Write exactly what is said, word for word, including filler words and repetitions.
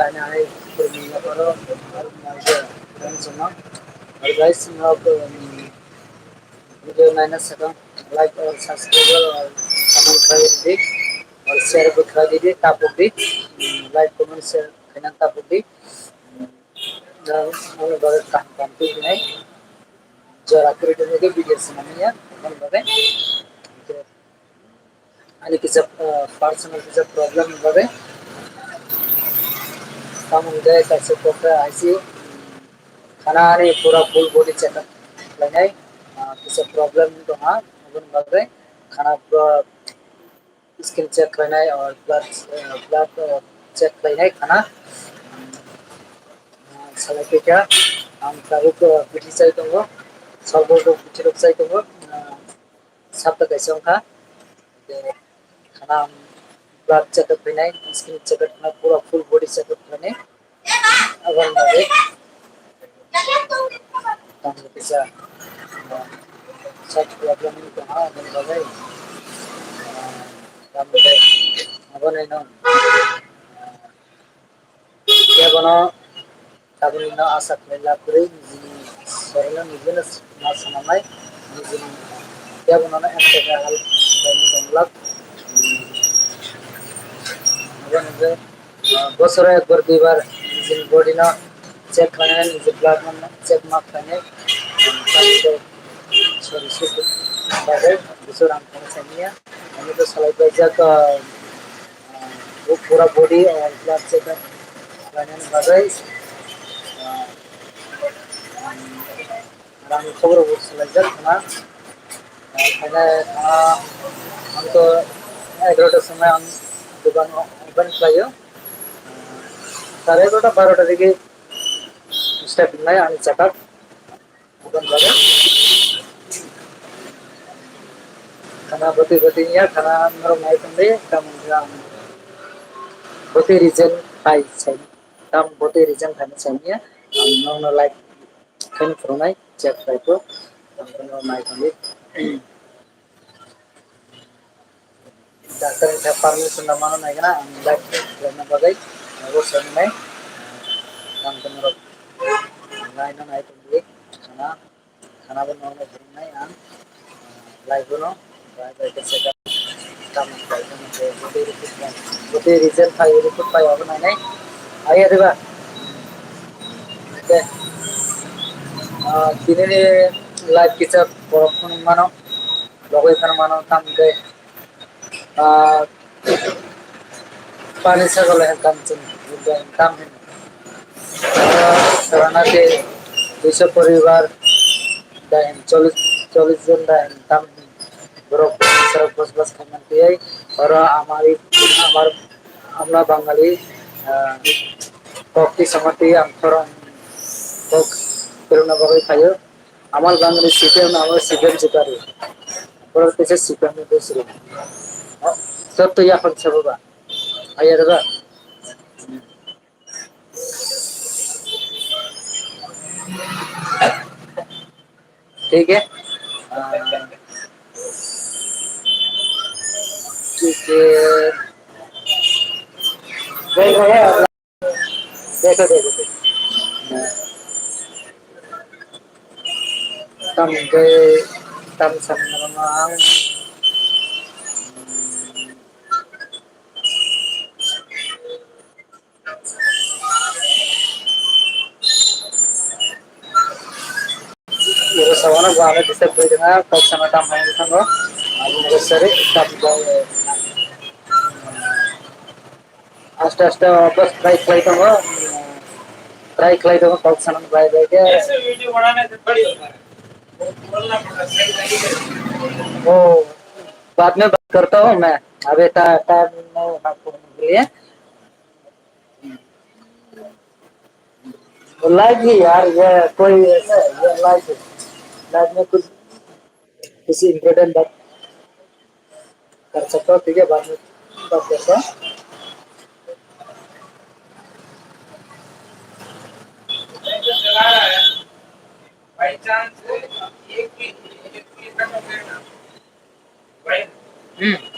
Ani hai kurmi yaparo, kurmi yaparo, kurmi yaparo. Guys, no, um, video naina sakang, like or subscribe or comment khai di, or share bo khai di, tapuk di, um, like, comment, share khaina tapuk di. Um, ano bagwi kaham kaham twi hinai jora kwrwi tongwi video swnamya, ano bagwi. Ani kisa, ah, personal kisa problem ni bagwi. Tamoni de kaisa kok khe I C U, khana ani pura full body check up khlainai, ah, kisa problem wng tongha, aboni bagwi khana pura skin check khlainai, or blood, ah, blood, ah, check khlainai khana. Ah, salai khe kha, ang tabuk, ah, bithi chai tongo, salbo rok bithi rok chai tongo, ah, Sapta kaisa wngkha. Je khana blood check up khainai, skin check up khainai, pura full body check up khainai. Aboni bagwi tamo kisa, ah, side problem wngwi tongha, aboni bagwi, ah, tamo khe abono, ah, Kebono tabukno asa khlai lab kwrwi nijini sorino nijino ma swnamnai, nijini kebono no ekta khe help khlaina tong glak. Abo hwnkhe, ah, bosoro ekbar duibar nijini body no check khlainai, niji blood no check ma khlainai, tamni khe sori sori bagwi busu rang kono saniya. Ani to salai paijak, ah, ah, pura body, ah, blood check up khlainani bagwi, ah, rang khobor bo salaijak khna. Ah, khaina, ah, ang to egarota somoi ang dogan open khlaio. Sare egarota barota digi start wngnai ani check up. Bukan baru. Khana bwtwi bwtwi ya, khana norok nai tongdi, tamoni ang bwtwi reason pai sai. Tam bwtwi reason khaina sai ya, ang nokno like khaina phurunai, check khai po, ang nokno nai tongdi. Doctor ni permission no mano nai gana, ang life khlaina bagwi, abo swngnai, ang tong rok nai no nai tong di, khana, khana bo no nai ang life no, bai bai khe se kam bai no, bwtwi report bai, bwtwi result pai, report pai abo nai nai, aye diba? Okay. Ah, tini ni life kisa borok phone mano. Logwi phano mano tam hwnkhe, ah, pani sagole hwnkha chwng tam hino. Ah, sarana khe duiso poribar dai hin, chollish, chollish jon dai hin tam hin borok bosor bosbas khaimani twi oro amari, amar, amla Bangali, ah, kok twi sama twi ang khorang kok kwrwngna bagwi phaio. Amal Bangli C P M, amal C P M Jukari. Borok teisa C P M ni bwswrwng. Joto yaphang sabo ba. Ayar ba. ठीक है? ठीक है। देखो, देखो, देखो। Tam hwnkhe tam sanma ang. Iro sawana bo ang disturb khlai rwna, kok sana tam hai thango. Abo hwnkhe sari tam bo. Aste aste bas try khlai tongo, try khlai tongo, kok sana bai bai khe. ओ, बाद में बात करता हूँ मैं, अभी टा-, टाइम नहीं है, आपको मिले। लाइव ही यार, ये कोई ऐसा है, ये लाइव है। लाइव में कुछ किसी इंपॉर्टेंट बात कर सकता हूँ, ठीक है, बाद में बात करता हूँ। हम्म।